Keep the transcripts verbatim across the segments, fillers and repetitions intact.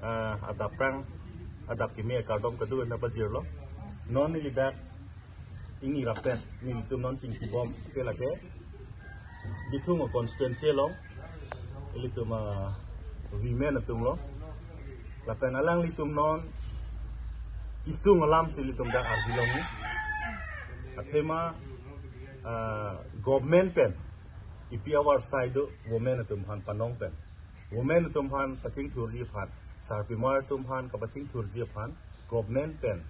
ah, adap prang, adap kimi akardom kado-an ta pajirlo. Non neli dak ingni rap pen, nelitum non chingkibom ke lake Dithung constituency along, ilitum, ah, women atum lo. Lapen alanglitum non isung alam si ilitum dak arjulong ni. Athema, ah, government pen, ipi awar side do women atum aphan panong pen, women atum aphan pachingthurji aphan, sarpimar atum aphan kapachingthurji aphan, government pen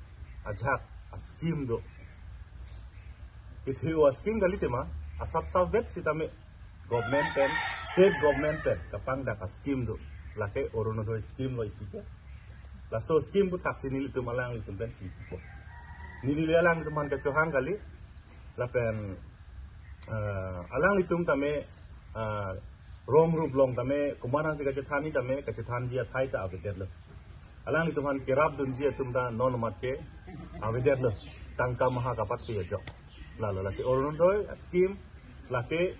ajahak a-scheme do. Ithi a-scheme kali tema, asap sap vet sitame government pen, state government pen kapangdak a-scheme do. Lake Orunodoi scheme lo isi ke. Laso scheme aphuthak si nelitum alanglitum pen chingkipo. Neli le alanglitum aphan kachohang kali. Lapen, ah, alanglitum tame, ah, rong rup long tame, komat aphan si kachethan ni tame, kachethanji athai ta avedetlo. Alanglitum aphan kerap dunji atum ta non mat ke avedetlo. Tangka maha kapatpi ajok. Lalo lasi Orunodoi scheme lake,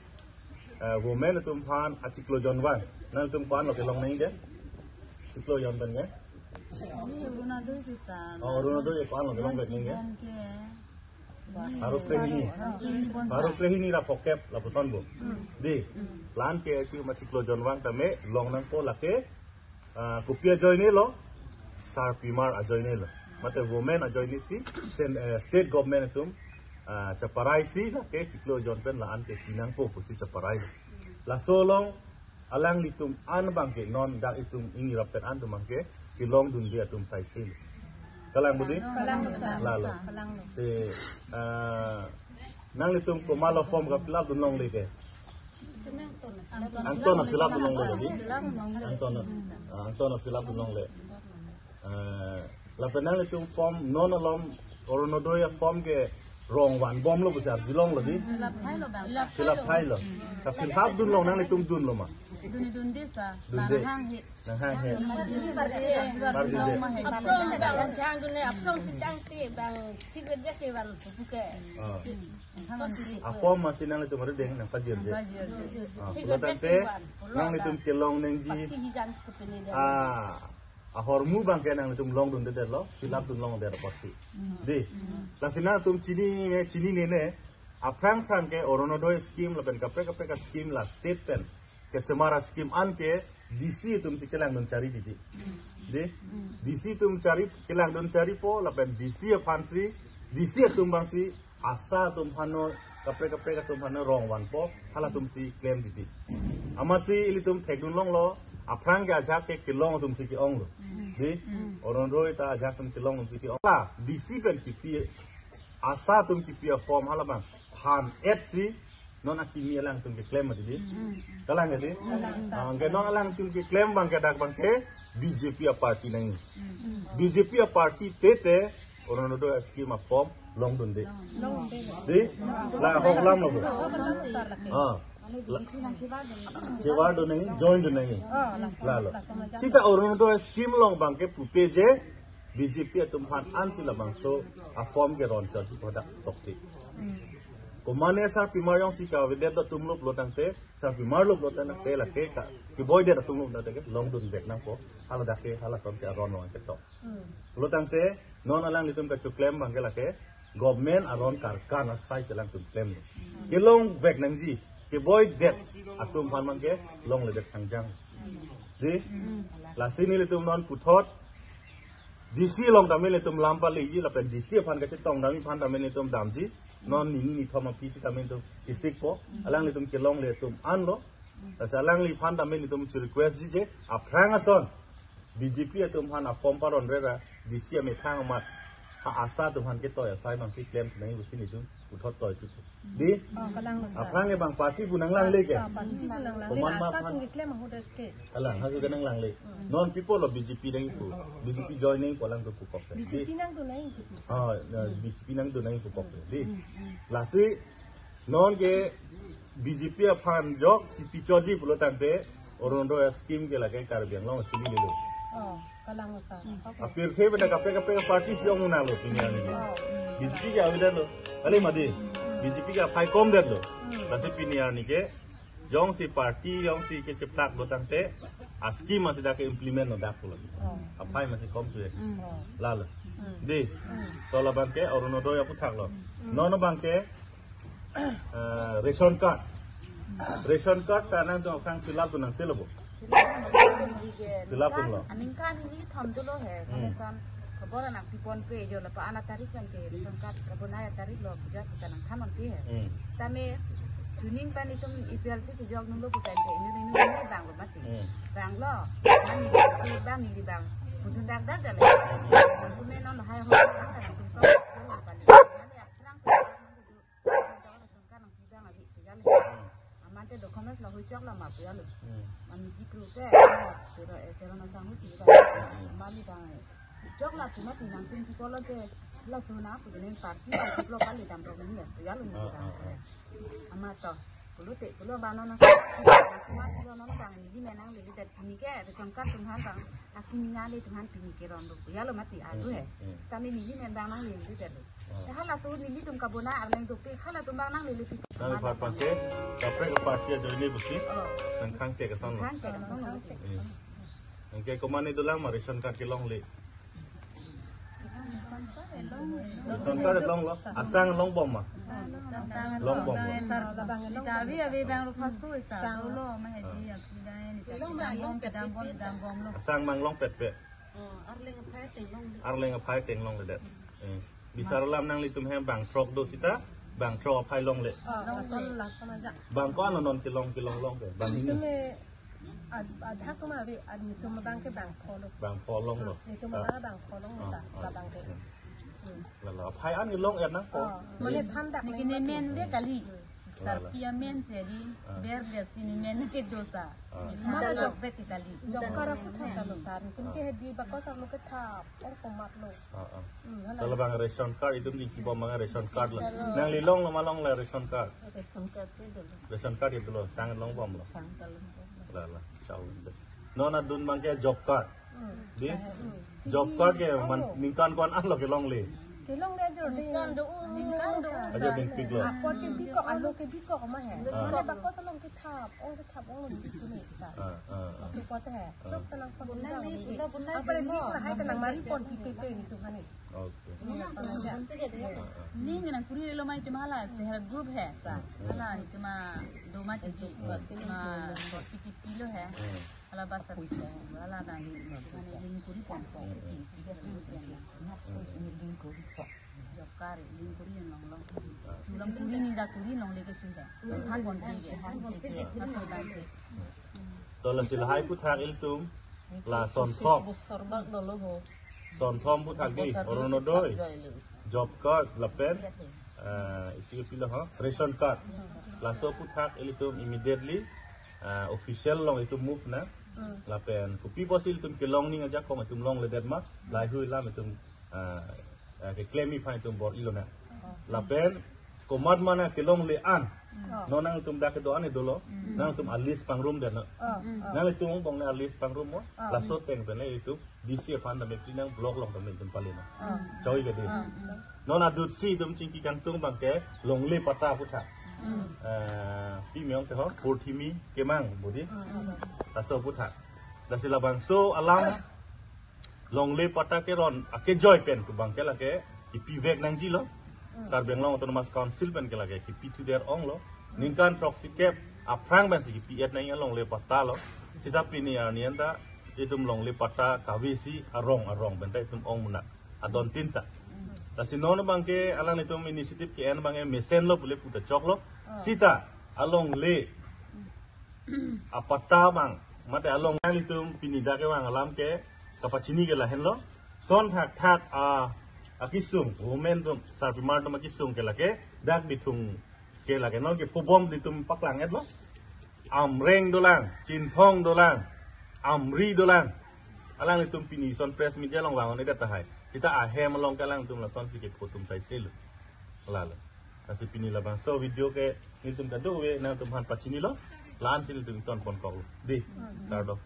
ah, women atum aphan achiklo jonvang. Nangtum ko-an lo kelong nangji? Chiklo jon pen ke? Ini Orunodoi sisa. Oh, Orunodoi ko-an lo kelongvek nangji? Jon ke. Pharo krehini. Pharo krehini ra phokep lapuson bo. Dei, la-an ke aki ma chiklo jonvang tame long nangpo lake, ah, kopi ajoine lo, sarpimar ajoine lo. Mate women ajoine si, sen-, eh, state government atum, ah, chaparai si lake chiklo jon pen la-an ke pi nangpo pusi chaparai. Laso along alanglitum an abang ke non dak itum ingni rap pen an atum abang ke kelong dunde atum saisi. Kalang budi? Kalang, sir. Lalo. Kalang. Si, ah, nanglitum komatlo form ka-fill up dun longle ke? Angton a-fill up dun longle di? Angton a, ah, Angton a-fill up dun longle. Ah, lapen nanglitum form non alom Orunodoi a-form ke rong vanbomlo pusi arjulonglo di? Fill up thailo bang. Fill up thailo. Ka-fill up dun long nanglitum dunlo ma? Dun, dunde sir. Dunde. Nanghanghe. Nanghanghe. Party de. Party de. Aphrang bang jang dunde, aphrang si jangte bang, si kerja si bang, buke. Ah. Nanghanghe. A-form masi nanglitum arideng nangpajirje. Nangpajirje. Ah, pulo tangte nanglitum kelong nangji. Party hijan kupini dia. Ah. Ahormu abang ke nanglitum long dundedetlo, fill up dun longdet apotsi. Dei. Lasi nangtum chinine, chinine ne, aphrang phrang ke Orunodoi scheme lapen kaprek kaprek a-scheme la state pen kesemar a-scheme an ke D C atum si kelang dun chari titi. Dei. D C atum chari, kelang dun charipo lapen D C aphan si, D C atum abang si ASHA atum aphan no, kaprek kaprek atum aphan no rong vanpo, halatum si klem titi. Amatsi ilitum thekdun longlo, aphrang ke ajahak ke kelong atum si ke-onglo. Dei, Orunodoi ta ajahak atum kelong atum si ke-ong. La, D C pen kipi, ASHA atum kipi a-form hala abang phan-et si, non akimi alangtum keklem mati dei. Kalang ke dei? Kalang. Ah, ke non alangtum keklem abang ke dak abang ke B J P a-party nangji. B J P a-party te te Orunodoi a-scheme a-form long dunde. Long dunde. Dei? La hok lam lo. Ah. La, chevar dun nangji, join dun nangji. Lalo. Sita Orunodoi scheme along abang ke pupe je B J P atum aphan ansi labangso a-form ke ron charji pada tokte. Komane sarpimar jongsi kavedet do atum lo pulo tangte, sarpimar lo pulo tangte lake ka, keboidet atum lo tangte ke long dunvek nangpo. Hala dak ke, hala asonsi aron long ketok. Pulo tangte, non alanglitum kachoklem abang ke lake, government aron karkan asai si alangtum klem. Kelongvek nangji, keboidet atum aphan abang ke longledet thangjang. Dei, lasi nelitum non puthot, D C along tame nelitum lam paleji, lapen D C aphan kachetong dam aphan tame nelitum damji, non nini nithom aphi si tame nelitum chesikpo, alanglitum kelongle atum anlo, lasi alangliphan tame nelitum che-request ji je, aphrang ason, B J P atum aphan a-form paronre ra, D C amethang amat, ha ASHA atum aphan ketoi asai abang si klem nangji pusi nelitum puthot toi tutu. Dei? Oh, kalang lo, sir. Aphrang ke bang party pu nanglangle ke? Ah, party pu nanglangle. Komat ma ASHA aphan? Atum keklem ahut ke. Alang, ha ke nanglangle. Non pi apotlo B J P nangji pu. B J P join nangji pu alangtum pukok ke. Dei? B J P nangdun nangji pu, sir. Ah, ya, B J P nangdun nangji pukok ke. Dei? Lasi, non ke B J P aphan jok si pichotji pulo tangte, Orunodoi a-scheme ke lake Karbi Anglong si lilo. Oh, kalang lo, sir. Apirthe benda kaprek kaprek party si ong nalo pini arni. Oh. B J P ke avedetlo. Kali mati. B J P ke aphai komdetlo. Lasi pini arni ke jongsi party, jongsi kecheplak lo tangte, A-scheme masi dak ke implement lo dak pulo. Oh. Aphai masi kom suye. Mm. Oh. Lalo. Mm. Di. Mm. So labang ke Orunodoi aputhak lo. Mm. Non abang ke, eh, ration card. Ration card ta nangtum aphrang fill up dun nangji lo bo. Fill up dun lo. Aningkan hini thom dolo he. Hmm. Koneson khobor anak pipon pe jo la pa ana tarik kan ke ration card kabonai tarik lo puja kita nangthan on pe he. Hmm. Tame tuning pan itum A P L C kejok nunglo puja ke inu inu ini bang lo mati. Hmm. Bang lo. Mani bang ini bang. Mudun dak dak dak le. Bang kume non hai ho. Kan tum so. Mani atrang. Amante documents la hui chok la ma puya lo. Hmm. Mami ji kru ke, pero, eh, pero na sang hui si ba. Hmm. Mami bang, eh, chok la cuma tinang tin ti polo ke, la suna pu jene parsi, la ti polo kali dam rong ni ya, puya lo ni Ah, bang. Ah, ah. Ama to, pulo te, pulo ba no na, cuma pulo no bang, ni di menang lili dat ni ke, ada sangkat tum han bang, aki ni ngali tum han pini ke ron lo, puya lo mati, adu Hmm, he. Hmm. Kami ni di men bang nang lili dat lo. Oh. Hala so nelitum kabonai arleng dopik, halatum bang nang lili pi. Nang pha pha ke, kaprek party ajoine pusi. Oh. Nangkhang che kason lo. Khang che kason lo. Hmm. Nang ke komatne dolang ma ration card kelongle. Ration card long lo. Asang long bom ma. Long bom lo. Sar, kita avi avi bang lo first ko sar. Sang lo ma he di, Ah. Aphi dai ni ta kedam bom, kedam bom, kedam bom lo. Asang mang long pet pe. Oh, arleng aphai tenglong. Arleng aphai tenglongledet. Eh. Bisar alam nanglitum hem bang throk do sita, bang throk aphai longle. Oh, lason, lason aja. Bang ko ano non kelong, kelong long ke. Bang ini. Itum e, ad-, adhak ma ave, ad itum bang ke bang pho lo. Bang pho long lo. Itum Ah. bang, bang pho long Ah, sa, ah. Bang ke. Hmm. Hmm. Lalo, aphai an long er nang ko. Oh, mane than dak Niki nang ne mati. Men de kali. Hmm. Sarpi amen si adi, Ah. Ber de si ne men ke dosa. Ah. Mara Mara jok jok bek ke kali. Jok kar aputhak ta lo sar. Itum ke Ah. hedi bakos arlo ke thap, or komat lo. Ah, ah. Hmm, hala. Kalau bang ration card itum di kibo bang ration card lo. Ration card. Nangli long lo ma longle ration card. Ration card itu dulu. Ration card itu lo, sang long bom lo. Sang ta long bom lo. Lalo, chau. Non adun bang ke job card. Hmm. Di? Hmm. Job card ke man, Oh. ningkan ko-an arlo kelongle. Kelongle ajo de. Ningkan do. Ningkan do. Ajo dingpik lo. Apor ke bikok, arlo ke bikok ma he. Ah. Mane bakos along ke thap, ong ke thap, ong lo bikok ni sa. Ah, ah, ah. Support he. Ah. Sok tenang pon Bunai tenang ni, ni. Bunai, bunai Apa ni lagi lo. Lahai tenang mari pon pi pe pe ni Tuhan ni. Okay. Ini langsung aja. Ah, ah. Link nangkuri lo mai itum hala self help group he sa. Hmm. Hala itum ma do ma tiji, Hmm. itum ma P T P lo he. Hmm. Hala basa puisa, hala na hi, mane link kuri sa. Hmm, hmm. Link kuri sa. Job card, link kuri longlong. Ah. Chulang kuri ni da kuri longle ke chuda. Than bon ke. Than bon ke. Than bon ke. To lasi lahai aputhak ilitum la sonthom. Bosor bak dolo ho. Sonthom aputhak di, Bosor Orunodoi, bak dolo. Job card lapen, eh, isi pilo ha, ration card. Laso aputhak ilitum immediately, eh, official along itum move nang. Hmm. Lapen kopi pusi ilitum kelong ning ajakong itum longledet ma, lahai hui alam itum, eh, eh, keklem aphan itum bor-i lonang. Oh. Lapen komat ma nangkelongle an. Oh. Non nangtum dak kedo an dolo. Mm. Nangtum a-list pangrumdet non. Oh, Mm. oh. Nanglitum angbong nang a-list pangrum mo. Oh. Laso ateng pen le itum D C aphan ta mepli nang, block along ta mepli itum pali nang. Oh. Choi ke di. Oh. Non adut si itum chingki kangtung bang ke longle patta aputhak. Mm. Eh, pi me-ong te ho, Purthimi Kemang bodi. Mm. Laso aputhak. Lasi labangso alam longle patta keron akejoi pen ke bang ke lake kipivek nangji lo. Hmm. Karbi Anglong Autonomous Council pen ke lake kipi thuder ong lo. Ningkan throksi kep aphrang pensi kipi-et nangji alongle patta lo. Sita pini arni anta itum longle patta kave isi arong arong pen ta itum ong munak. Adon tin ta. Hmm. Lasi non bang ke alanglitum initiative ke-en bang ke mesen lo pule puta chok lo. Hmm. Sita alongle apatta bang, mate along nanglitum pini dak kevang alam ke kapachini ke lahenlo. Son thakthak a, akisung, women atum, sarpimar atum akisung ke lake, dak bithung ke lake non ke phubom itum paklang-et lo. Amreng dolang, Chinthong dolang, Amri dolang. Alanglitum pini son press media along vang-un-edet tahai. Sita ahem along ke alangtum lasonsi kepho atum sai selo. Lalo. Lasi pini labangso video ke nelitum kadokave nangtumphan pachinilo. La-ansi nelitum ton ponkok. Di. Kardom.